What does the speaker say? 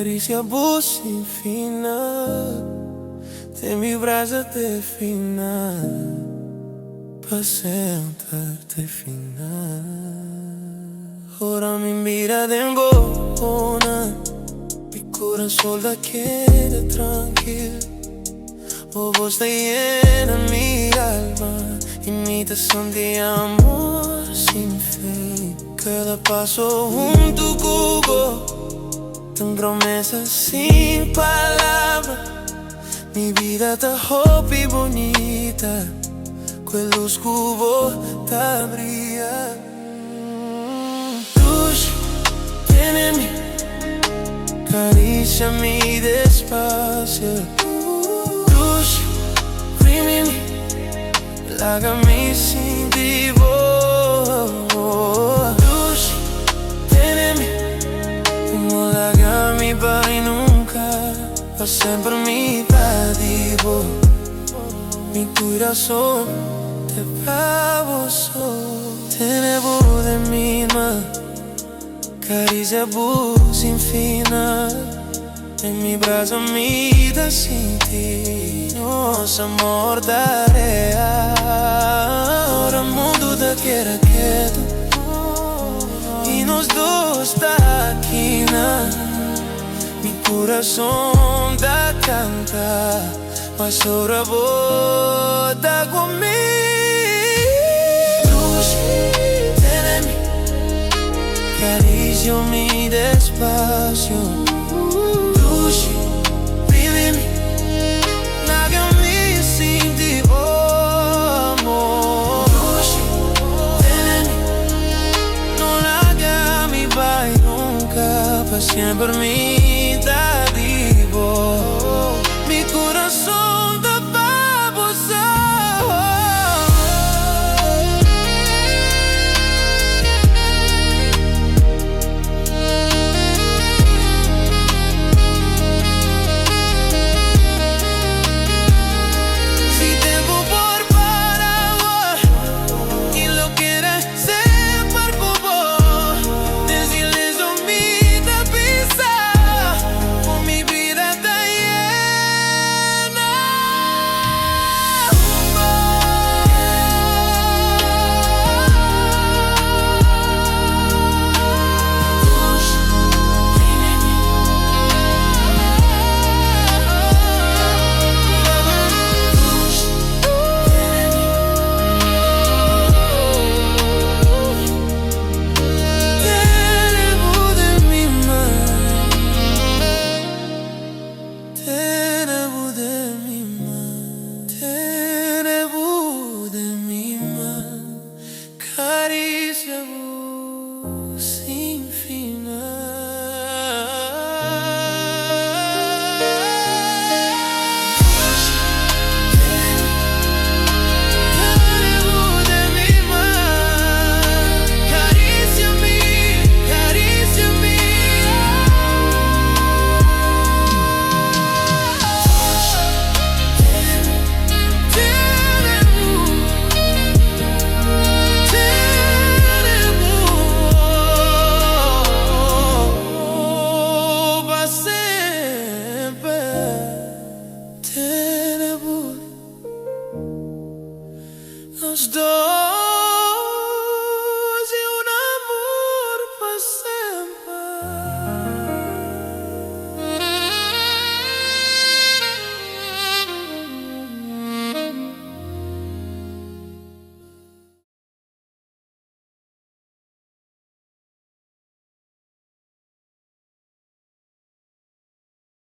Karisia bo sin final. Den mi brasa te final. Pa semper te final. Ora mi mira den bo wowonan, mi kurason ta keda trankil. Bo bos ta yena mi alma i mi ta sinti amor sin fin. Kada paso huntu ku bo, ta un promesa sin palabra. Mi bida ta hopi bunita, ku e lus ku bo ta bria. Dushi, tene mi, karisia mi despasio. Dushi, primi mi, laga mi sinti bo. Dushi, tene mi, no laga mi bai nunka, pa semper mi ta di bo. Mi kurason ta pa bo so. Tene bo den mi man, karisia bo sin final. Den mi brasa mi ta sinti nos amor ta real. Ora mundu ta keda ketu i nos dos ta akinan. Mi kurason ta kanta, pasobra bo ta ku mi. Dushi, tene mi, karisia mi despasio. Dushi, primi mi, laga mi sinti bo amor. Dushi, tene mi, no laga mi bai nunka, pa semper mi ta di bo. Mi kurason ta pa bo so. Si tempu por para, mi lo keda semper ku bo. Den silensio mi ta pensa, ku mi bida ta yena. Ku bo. Dushi, tene mi. Dushi, tene mi. Tene bo den mi man. Tene bo den mi man. Tene bo den mi man. Karisia bo sin final. Dushi, tene mi. Tene bo den mi man. Karisia mi, karisia mi. Dushi, tene mi. Tene bo, tene bo, pa semper. Tene bo, nos dos.